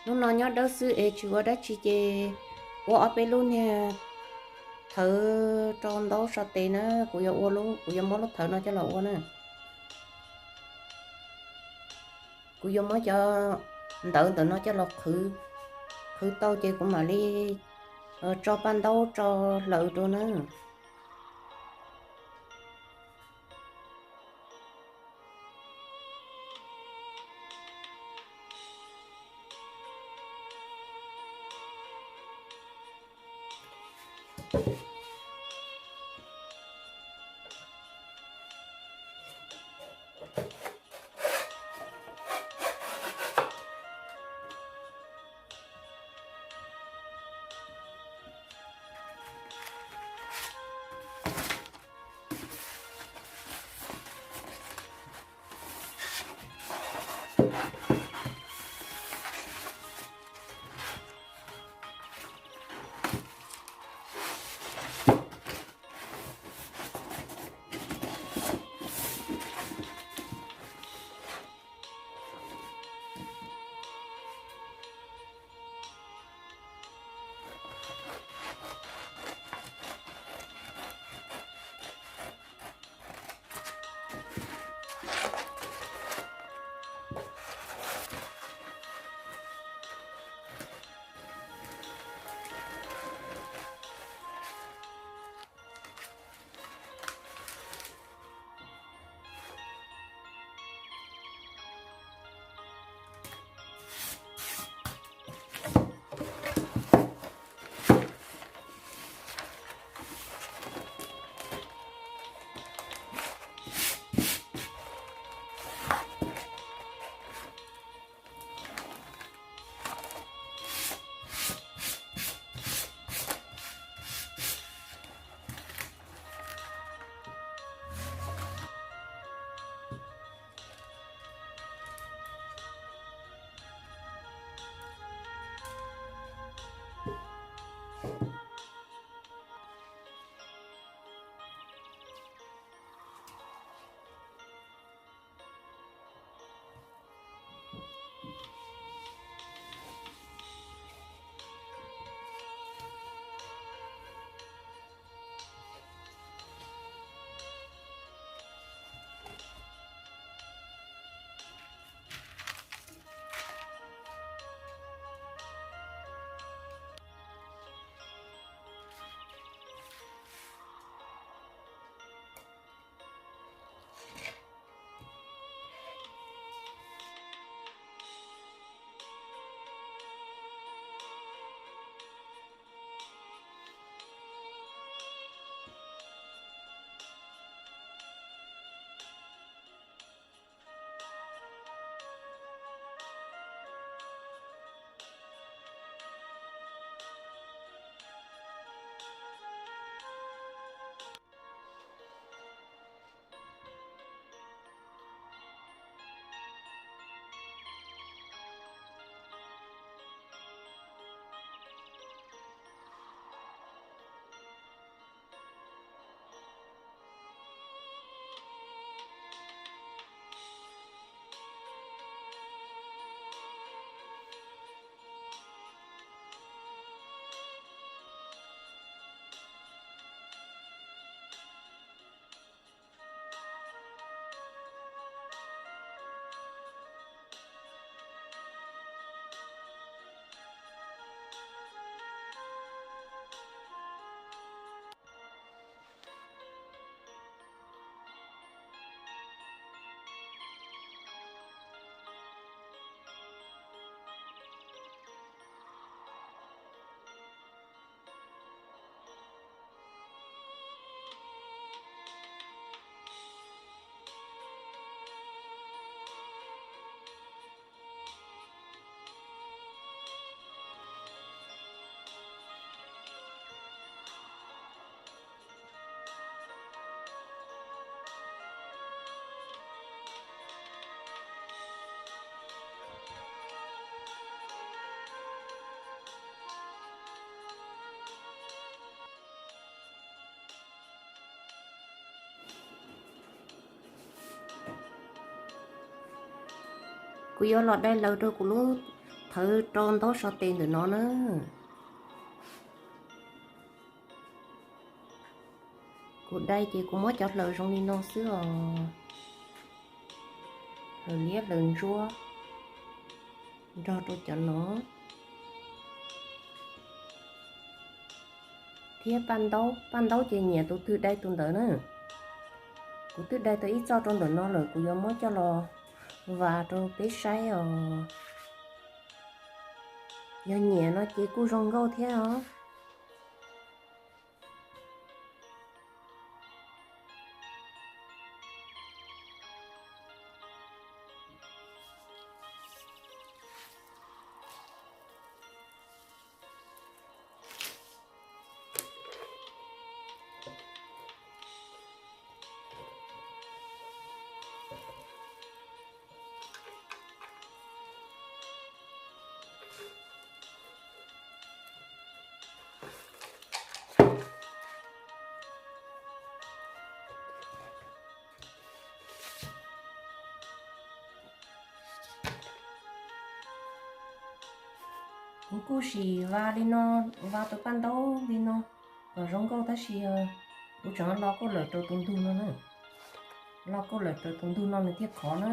Hnub no nyob dawb xwb es tsis ua dab tsi ces ua ob peb lub niag thawv rau ntaub so tes na. Kuv yuav ua lub, kuv yuav muab lub thawv no coj los ua na. Kuv yuav muab cov ntawv ntawm no coj los qhwv, qhwv tau ces kuv mam li tso paj ntaub tso hlawv rau na. Kuv yuav los dai lawv rau kuv lub thawv rau ntaub so tes ntawm no na. Kuv dai ces kuv muab cov hlaws zoo li no xwb os. Hlaws liab hlaws ntsuab nrog rau cov no. Thiab paj ntaub, paj ntaub ces nyiam tus twg dai tus ntawd na. Kuv twb dai tau ib txoj rau ntawm no lawm, kuv yuav muab coj los vas rau peb saib os. Yog nyiam no ces kuj zoo nkauj thiab os. Kuv kuj sim vas li no, vas tus paj ntaub li no kom zoo nkauj tab sis kuv tseem lo kauj lawm rau tus ntug no na. Lo kauj lawm rau tus ntug no nws thiaj khov na.